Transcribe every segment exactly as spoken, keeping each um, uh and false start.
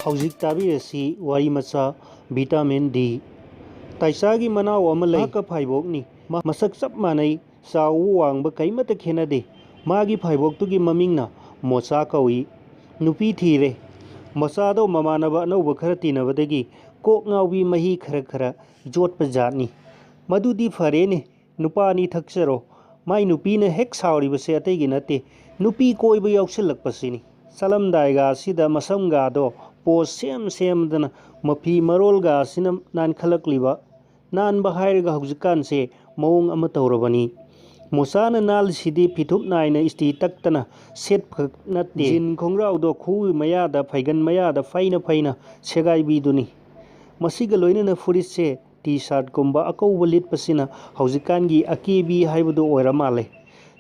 ꯍꯧꯖꯤꯛ ꯇꯥꯕꯤꯔꯁꯤ ꯋꯥꯔꯤ ꯃꯆꯥ, ꯚꯤꯇꯥꯃꯤꯟ ꯗꯤ꯫ ꯇꯥꯏꯆꯥꯒꯤ ꯃꯅꯥꯎ ꯑꯃ ꯂꯩ꯫ ꯃꯍꯥꯛꯀ ꯐꯥꯏꯕꯣꯛꯅꯤ꯫ ꯃ-, ꯃꯁꯛ ꯆꯞ ꯃꯥꯟꯅꯩ꯫ ꯆꯥꯎꯕ ꯋꯥꯡꯕ ꯀꯩꯃꯠꯇ ꯈꯦꯠꯅꯗꯦ꯫ ꯃꯥꯒꯤ ꯐꯥꯏꯕꯣꯛꯇꯨꯒꯤ ꯃꯃꯤꯡꯅ ꯃꯣꯆꯥ ꯀꯧꯏ꯫ ꯅꯨꯄꯤ ꯊꯤꯔꯦ꯫ ꯃꯣꯆꯥꯗꯣ ꯃꯃꯥꯟꯅꯕ ꯑꯅꯧꯕ ꯈꯔ ꯇꯤꯟꯅꯕꯗꯒꯤ ꯀꯣꯛ ꯉꯥꯎꯕꯤ ꯃꯍꯤ ꯈꯔ ꯈꯔ ꯌꯣꯠꯄ ꯖꯥꯠꯅꯤ꯫ ꯃꯗꯨꯗꯤ ꯐꯔꯦꯅꯦ, ꯅꯨꯄꯥ ꯑꯅꯤ ꯊꯛꯆꯔꯣ꯫ ꯃꯥꯏ ꯅꯨꯄꯤꯅ ꯍꯦꯛ ꯁꯥꯎꯔꯤꯕꯁꯦ ꯑꯇꯩꯒꯤ ꯅꯠꯇꯦ, ꯅꯨꯄꯤ ꯀꯣꯏꯕ ꯌꯥꯎꯁꯤꯜꯂꯛꯄꯁꯤꯅꯤ꯫ ꯆꯠꯂꯝꯗꯥꯏꯒ ꯑꯁꯤꯗ ꯃꯁꯝꯒꯗꯣ ꯄꯣꯁ ꯁꯦꯝ ꯁꯦꯝꯗꯅ, ꯃꯐꯤ ꯃꯔꯣꯜꯒ ꯑꯁꯤꯅ ꯅꯥꯟꯈꯠꯂꯛꯂꯤꯕ꯫ ꯅꯥꯟꯕ ꯍꯥꯏꯔꯒ ꯍꯧꯖꯤꯛꯀꯥꯟꯁꯦ ꯃꯑꯣꯡ ꯑꯃ ꯇꯧꯔꯕꯅꯤ꯫ ꯃꯣꯆꯥꯅ ꯅꯥꯜꯂꯤꯁꯤꯗꯤ ꯐꯤꯊꯨꯞ ꯅꯥꯏꯅ ꯏꯁꯇꯤ ꯇꯛꯇꯅ ꯁꯦꯠꯄꯈꯛ ꯅꯠꯇꯦ꯫ ꯖꯤꯟ ꯈꯣꯡꯒ꯭ꯔꯥꯎꯗꯣ ꯈꯨꯎꯒꯤ ꯃꯌꯥꯗ, ꯐꯩꯒꯟ ꯃꯌꯥꯗ ꯐꯩꯅ ꯐꯩꯅ ꯁꯦꯒꯥꯏꯕꯤꯗꯨꯅꯤ꯫ ꯃꯁꯤꯒ ꯂꯣꯏꯅꯅ ꯐꯨꯔꯤꯠꯁꯦ ꯇꯤ ꯁꯥꯔꯠꯀꯨꯝꯕ ꯑꯀꯧꯕ ꯂꯤꯠꯄꯁꯤꯅ ꯍꯧꯖꯤꯛꯀꯥꯟꯒꯤ ꯑꯀꯦꯕꯤ ꯍꯥꯏꯕꯗꯨ ꯑꯣꯏꯔ ꯃꯥꯜꯂꯦ꯫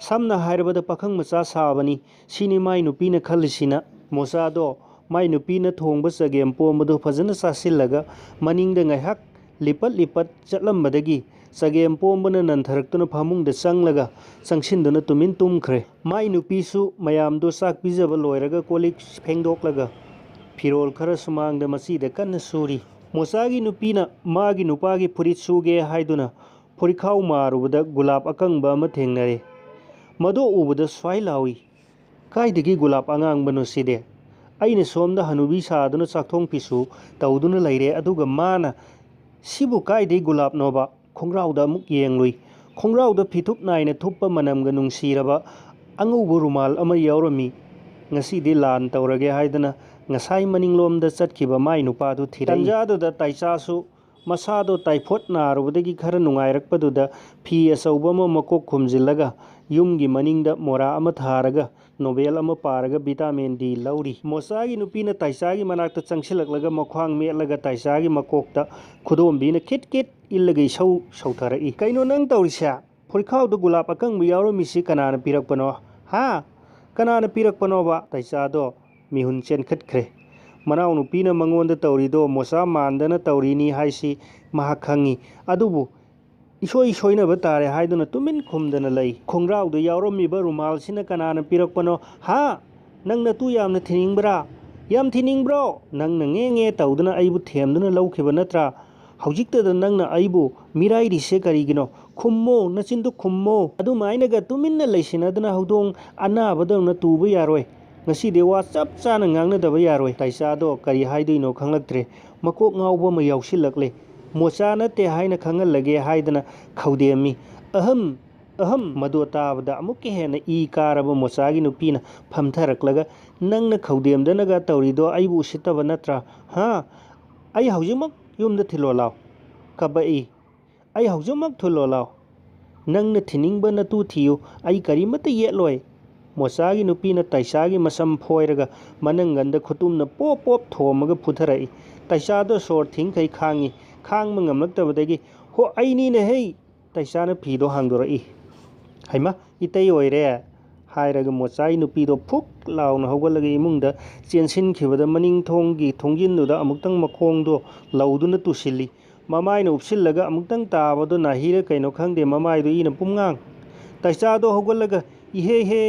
ꯁꯝꯅ ꯍꯥꯏꯔꯕꯗ ꯄꯥꯈꯪ ꯃꯆꯥ ꯁꯥꯕꯅꯤ, ꯁꯤꯅꯤ ꯃꯥꯏ ꯅꯨꯄꯤꯅ ꯈꯜꯂꯤꯁꯤꯅ꯫ ꯃꯣꯆꯥꯗꯣ ꯃꯥꯏ ꯅꯨꯄꯤꯅ ꯊꯣꯡꯕ ꯆꯒꯦꯝ ꯄꯣꯝꯕꯗꯨ ꯐꯖꯅ ꯆꯥꯁꯤꯜꯂꯒ ꯃꯅꯤꯡꯗ ꯉꯥꯏꯍꯥꯛ ꯂꯤꯄꯠ ꯂꯤꯄꯠ ꯆꯠꯂꯝꯕꯗꯒꯤ ꯆꯒꯦꯝ ꯄꯣꯝꯕꯅ ꯅꯟꯊꯔꯛꯇꯨꯅ ꯐꯃꯨꯡꯗ ꯆꯪꯂꯒ ꯆꯪꯁꯤꯟꯗꯨꯅ ꯇꯨꯃꯤꯟ ꯇꯨꯝꯈ꯭ꯔꯦ꯫ ꯃꯥꯏ ꯅꯨꯄꯤꯁꯨ ꯃꯌꯥꯝꯗꯨ ꯆꯥꯛ ꯄꯤꯖꯕ ꯂꯣꯏꯔꯒ ꯀꯣꯜ ꯂꯤꯛ ꯐꯦꯡꯗꯣꯛꯂꯒ ꯐꯤꯔꯣꯜ ꯈꯔ ꯁꯨꯃꯥꯡꯗ ꯃꯆꯤꯗ ꯀꯟꯅ ꯁꯨꯔꯤ꯫ ꯃꯣꯆꯥꯒꯤ ꯅꯨꯄꯤꯅ ꯃꯥꯒꯤ ꯅꯨꯄꯥꯒꯤ ꯐꯨꯔꯤꯠ ꯁꯨꯒꯦ ꯍꯥꯏꯗꯨꯅ ꯐꯨꯔꯤꯠꯈꯥꯎ ꯃꯥꯔꯨꯕꯗ ꯒꯨꯂꯥꯞ ꯑꯀꯪꯕ ꯑꯃ ꯊꯦꯡꯅꯔꯦ꯫ ꯃꯗꯨ ꯎꯕꯗ ꯁ꯭ꯋꯥꯏ ꯂꯥꯎꯏ, "ꯀꯥꯏꯗꯒꯤ ꯒꯨꯂꯥꯞ ꯑꯉꯥꯡꯕꯅꯣ ꯁꯤꯗꯤ? ꯑꯩꯅ ꯁꯣꯝꯗ ꯍꯅꯨꯕꯤ ꯁꯥꯗꯨꯅ ꯆꯥꯛꯊꯣꯡ ꯐꯤꯁꯨ ꯇꯧꯗꯨꯅ ꯂꯩꯔꯦ, ꯑꯗꯨꯒ ꯃꯥꯅ ꯁꯤꯕꯨ ꯀꯥꯏꯗꯩ ꯒꯨꯂꯥꯞꯅꯣꯕ?" ꯈꯣꯡꯒ꯭ꯔꯥꯎꯗ ꯑꯃꯨꯛ ꯌꯦꯡꯂꯨꯏ꯫ ꯈꯣꯡꯒ꯭ꯔꯥꯎꯗ ꯐꯤꯊꯨꯞ ꯅꯥꯏꯅ ꯊꯨꯞꯄ ꯃꯅꯝꯒ ꯅꯨꯡꯁꯤꯔꯕ ꯑꯉꯧꯕ ꯔꯨꯃꯥꯜ ꯑꯃ ꯌꯥꯎꯔꯝꯃꯤ꯫ ꯉꯁꯤꯗꯤ ꯂꯥꯟ ꯇꯧꯔꯒꯦ ꯍꯥꯏꯗꯅ ꯉꯁꯥꯏ ꯃꯅꯤꯡꯂꯣꯝꯗ ꯆꯠꯈꯤꯕ ꯃꯥꯏ ꯅꯨꯄꯥꯗꯨ ꯊꯤꯔꯛꯏ꯫ ꯇꯟꯖꯥꯗꯨꯗ ꯇꯥꯏꯆꯥꯁꯨ ꯃꯁꯥꯗꯣ ꯇꯥꯏꯐꯣꯠ ꯅꯥꯔꯨꯕꯗꯒꯤ ꯈꯔ ꯅꯨꯡꯉꯥꯏꯔꯛꯄꯗꯨꯗ ꯐꯤ ꯑꯆꯧꯕ ꯑꯃ ꯃꯀꯣꯛ ꯈꯨꯝꯖꯤꯜꯂꯒ ꯌꯨꯝꯒꯤ ꯃꯅꯤꯡꯗ ꯃꯣꯔꯥ ꯑꯃ ꯊꯥꯔꯒ ꯅꯣꯕꯦꯜ ꯑꯃ ꯄꯥꯔꯒ ꯚꯤꯇꯥꯃꯤꯟ ꯗꯤ ꯂꯧꯔꯤ꯫ ꯃꯣꯆꯥꯒꯤ ꯅꯨꯄꯤꯅ ꯇꯥꯏꯆꯥꯒꯤ ꯃꯅꯥꯛꯇ ꯆꯪꯁꯤꯜꯂꯛꯂꯒ ꯃꯈ꯭ꯋꯥꯡ ꯃꯦꯠꯂꯒ ꯇꯥꯏꯆꯥꯒꯤ ꯃꯀꯣꯛꯇ ꯈꯨꯗꯣꯝꯕꯤꯅ ꯈꯤꯠ ꯈꯤꯠ ꯏꯜꯂꯒ ꯏꯁꯧ ꯁꯧꯊꯔꯛꯏ꯫ "ꯀꯩꯅꯣ ꯅꯪ ꯇꯧꯔꯤꯁꯦ? ꯐꯨꯔꯤꯈꯥꯎꯗ ꯒꯨꯂꯥꯞ ꯑꯀꯪꯕ ꯌꯥꯎꯔꯝꯃꯤꯁꯤ ꯀꯅꯥꯅ ꯄꯤꯔꯛꯄꯅꯣ? ꯍꯥ? ꯀꯅꯥꯅ ꯄꯤꯔꯛꯄꯅꯣꯕ?" ꯇꯥꯏꯆꯥꯗꯣ ꯃꯤꯍꯨꯟ ꯆꯦꯟꯈꯠꯈ꯭ꯔꯦ꯫ ꯃꯅꯥꯎꯅꯨꯄꯤꯅ ꯃꯉꯣꯟꯗ ꯇꯧꯔꯤꯗꯣ ꯃꯣꯆꯥ ꯃꯥꯟꯗꯅ ꯇꯧꯔꯤꯅꯤ ꯍꯥꯏꯁꯤ ꯃꯍꯥꯛ ꯈꯪꯉꯤ꯫ ꯑꯗꯨꯕꯨ ꯏꯁꯣꯏ ꯁꯣꯏꯅꯕ ꯇꯥꯔꯦ ꯍꯥꯏꯗꯨꯅ ꯇꯨꯃꯤꯟ ꯈꯨꯝꯗꯅ ꯂꯩ꯫ "ꯈꯣꯡꯒ꯭ꯔꯥꯎꯗ ꯌꯥꯎꯔꯝꯃꯤꯕ ꯔꯨꯃꯥꯜꯁꯤꯅ ꯀꯅꯥꯅ ꯄꯤꯔꯛꯄꯅꯣ? ꯍꯥ? ꯅꯪ ꯅꯇꯨ ꯌꯥꯝꯅ ꯊꯤꯅꯤꯡꯕ꯭ꯔꯥ? "ꯌꯥꯝ ꯊꯤꯅꯤꯡꯕ꯭ꯔꯣ? ꯅꯪꯅ ꯉꯦ ꯉꯦ ꯇꯧꯗꯨꯅ ꯑꯩꯕꯨ ꯊꯦꯝꯗꯨꯅ ꯂꯧꯈꯤꯕ ꯅꯠꯇ꯭ꯔꯥ? ꯍꯧꯖꯤꯛꯇꯗ ꯅꯪꯅ ꯑꯩꯕꯨ ꯃꯤꯔꯥꯏꯔꯤꯁꯦ ꯀꯔꯤꯒꯤꯅꯣ? ꯈꯨꯝꯃꯣ, ꯅꯆꯤꯟꯗꯨ ꯈꯨꯝꯃꯣ꯫ ꯑꯗꯨꯃꯥꯏꯅꯒ ꯇꯨꯃꯤꯟꯅ ꯂꯩꯁꯤꯟꯅꯗꯅ ꯍꯧꯗꯣꯡ ꯑꯅꯥꯕꯗꯧꯅ ꯇꯨꯕ ꯌꯥꯔꯣꯏ꯫ ꯉꯁꯤꯗꯤ ꯋꯥ ꯆꯞ ꯆꯥꯅ ꯉꯥꯡꯅꯗꯕ ꯌꯥꯔꯣꯏ꯫" ꯇꯥꯏꯆꯥꯗꯣ ꯀꯔꯤ ꯍꯥꯏꯗꯣꯏꯅꯣ ꯈꯪꯂꯛꯇ꯭ꯔꯦ꯫ ꯃꯀꯣꯛ ꯉꯥꯎꯕ ꯑꯃ ꯌꯥꯎꯁꯤꯜꯂꯛꯂꯦ꯫ "ꯃꯣꯆꯥ ꯅꯠꯇꯦ ꯍꯥꯏꯅ ꯈꯪꯍꯜꯂꯒꯦ" ꯍꯥꯏꯗꯅ ꯈꯧꯗꯦꯝꯃꯤ꯫ "ꯑꯍꯝ, ꯑꯍꯝ!" ꯃꯗꯨ ꯇꯥꯕꯗ ꯑꯃꯨꯛꯀ ꯍꯦꯟꯅ ꯏ ꯀꯥꯔꯕ ꯃꯣꯆꯥꯒꯤ ꯅꯨꯄꯤꯅ ꯐꯝꯊꯔꯛꯂꯒ, "ꯅꯪꯅ ꯈꯧꯗꯦꯝꯗꯅꯒ ꯇꯧꯔꯤꯗꯣ ꯑꯩꯕꯨ ꯎꯁꯤꯠꯇꯕ ꯅꯠꯇ꯭ꯔꯥ? ꯍꯥ? ꯑꯩ ꯍꯧꯖꯤꯛꯃꯛ ꯌꯨꯝꯗ ꯊꯤꯜꯂꯣ ꯂꯥꯎ꯫" ꯀꯞꯄꯛꯏ꯫ "ꯑꯩ ꯍꯧꯖꯤꯛꯃꯛ ꯊꯤꯜꯂꯣ ꯂꯥꯎ꯫" "ꯅꯪꯅ ꯊꯤꯅꯤꯡꯕ ꯅꯇꯨ ꯊꯤꯌꯨ, ꯑꯩ ꯀꯔꯤꯃꯠꯇ ꯌꯦꯠꯂꯣꯏ꯫" ꯃꯣꯆꯥꯒꯤ ꯅꯨꯄꯤꯅ ꯇꯥꯏꯆꯥꯒꯤ ꯃꯁꯝ ꯐꯣꯏꯔꯒ ꯃꯅꯪꯒꯟꯗ ꯈꯨꯇꯨꯝꯅ ꯄꯣꯞ ꯄꯣꯞ ꯊꯣꯝꯃꯒ ꯐꯨꯊꯔꯛꯏ꯫ ꯇꯥꯏꯆꯥꯗꯣ ꯁꯣꯔ ꯊꯤꯡꯈꯩ ꯈꯥꯡꯉꯤ꯫ ꯈꯥꯡꯕ ꯉꯝꯂꯛꯇꯕꯗꯒꯤ, "ꯍꯣ, ꯑꯩꯅꯤꯅꯦꯍꯦ!" ꯇꯥꯏꯆꯥꯅ ꯐꯤꯗꯣ ꯍꯥꯡꯗꯣꯔꯛꯏ꯫ "ꯍꯩꯃꯥ, ꯏꯇꯩ ꯑꯣꯏꯔꯦ!" ꯍꯥꯏꯔꯒ ꯃꯣꯆꯥꯒꯤ ꯅꯨꯄꯤꯗꯣ ꯐꯨꯛ ꯂꯥꯎꯅ ꯍꯧꯒꯠꯂꯒ ꯏꯃꯨꯡꯗ ꯆꯦꯟꯁꯤꯟꯈꯤꯕꯗ ꯃꯅꯤꯡ ꯊꯣꯡꯒꯤ ꯊꯣꯡꯖꯤꯟꯗꯨꯗ ꯑꯃꯨꯛꯇꯪ ꯃꯈꯣꯡꯗꯣ ꯂꯧꯗꯨꯅ ꯇꯨꯁꯤꯜꯂꯤ꯫ ꯃꯃꯥꯏꯅ ꯎꯞꯁꯤꯜꯂꯒ ꯑꯃꯨꯛꯇꯪ ꯇꯥꯕꯗꯣ ꯅꯥꯍꯤꯔ ꯀꯩꯅꯣ ꯈꯪꯗꯦ, ꯃꯃꯥꯏꯗꯣ ꯏꯅ ꯄꯨꯝꯉꯥꯡ꯫ ꯇꯥꯏꯆꯥꯗꯣ ꯍꯧꯒꯠꯂꯒ "ꯏꯍꯦ ꯍꯦ"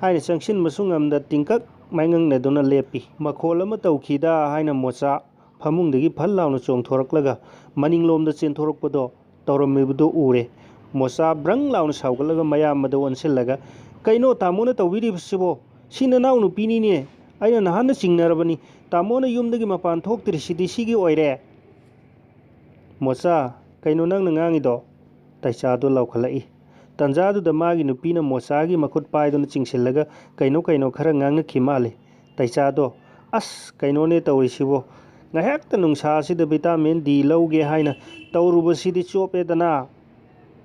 ꯍꯥꯏꯅ ꯆꯪꯁꯤꯟꯕꯁꯨ ꯉꯝꯗ ꯇꯤꯡꯀꯛ ꯃꯥꯏꯉꯪꯅꯗꯨꯅ ꯂꯦꯞꯄꯤ꯫ "ꯃꯈꯣꯜ ꯑꯃ ꯇꯧꯈꯤꯗ" ꯍꯥꯏꯅ ꯃꯣꯆꯥ ꯐꯃꯨꯡꯗꯒꯤ ꯐꯜ ꯂꯥꯎꯅ ꯆꯣꯡꯊꯣꯔꯛꯂꯒ ꯃꯅꯤꯡꯂꯣꯝꯗ ꯆꯦꯟꯊꯣꯔꯛꯄꯗꯣ ꯇꯧꯔꯝꯃꯤꯕꯗꯨ ꯎꯔꯦ꯫ ꯃꯣꯆꯥ ꯕ꯭ꯔꯪ ꯂꯥꯎꯅ ꯁꯥꯎꯒꯠꯂꯒ ꯃꯌꯥꯝꯕꯗ ꯑꯣꯟꯁꯤꯜꯂꯒ, "ꯀꯩꯅꯣ ꯇꯥꯃꯣꯅ ꯇꯧꯕꯤꯔꯤꯕꯁꯤꯕꯣ? ꯁꯤ ꯅꯅꯥꯎ ꯅꯨꯄꯤꯅꯤꯅꯦ꯫ ꯑꯩꯅ ꯅꯍꯥꯟꯅ ꯆꯤꯡꯅꯔꯕꯅꯤ꯫ ꯇꯥꯃꯣꯅ ꯌꯨꯝꯗꯒꯤ ꯃꯄꯥꯟ ꯊꯣꯛꯇ꯭ꯔꯤꯁꯤꯗꯤ ꯁꯤꯒꯤ ꯑꯣꯏꯔꯦ꯫" "ꯃꯣꯆꯥ, ꯀꯩꯅꯣ ꯅꯪꯅ ꯉꯥꯡꯉꯤꯗꯣ?" ꯇꯥꯏꯆꯥꯗꯣ ꯂꯥꯎꯈꯠꯂꯛꯏ꯫ ꯇꯟꯖꯥꯗꯨꯗ ꯃꯥꯒꯤ ꯅꯨꯄꯤꯅ ꯃꯣꯆꯥꯒꯤ ꯃꯈꯨꯠ ꯄꯥꯏꯗꯨꯅ ꯆꯤꯡꯁꯤꯜꯂꯒ ꯀꯩꯅꯣ ꯀꯩꯅꯣ ꯈꯔ ꯉꯥꯡꯅꯈꯤ ꯃꯥꯜꯂꯤ꯫ ꯇꯥꯏꯆꯥꯗꯣ, "ꯑꯁ, ꯀꯩꯅꯣꯅꯦ ꯇꯧꯔꯤꯁꯤꯕꯣ? ꯉꯥꯏꯍꯥꯛꯇ ꯅꯨꯡꯁꯥꯁꯤꯗ ꯚꯤꯇꯥꯃꯤꯟ ꯗꯤ ꯂꯧꯒꯦ ꯍꯥꯏꯅ ꯇꯧꯔꯨꯕꯁꯤꯗꯤ ꯆꯣꯞꯄꯦꯗꯅ!"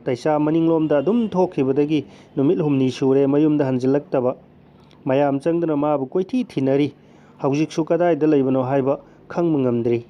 ꯇꯥꯏꯆꯥ ꯃꯅꯤꯡꯂꯣꯝꯗ ꯑꯗꯨꯝ ꯊꯣꯛꯈꯤꯕꯗꯒꯤ ꯅꯨꯃꯤꯠ ꯍꯨꯝꯅꯤ ꯁꯨꯔꯦ ꯃꯌꯨꯝꯗ ꯍꯟꯖꯤꯜꯂꯛꯇꯕ꯫ ꯃꯌꯥꯝ ꯆꯪꯗꯨꯅ ꯃꯥꯕꯨ ꯀꯣꯏꯊꯤ ꯊꯤꯅꯔꯤ꯫ ꯍꯧꯖꯤꯛꯁꯨ ꯀꯗꯥꯏꯗ ꯂꯩꯕꯅꯣ ꯍꯥꯏꯕ ꯈꯪꯕ ꯉꯝꯗ꯭ꯔꯤ꯫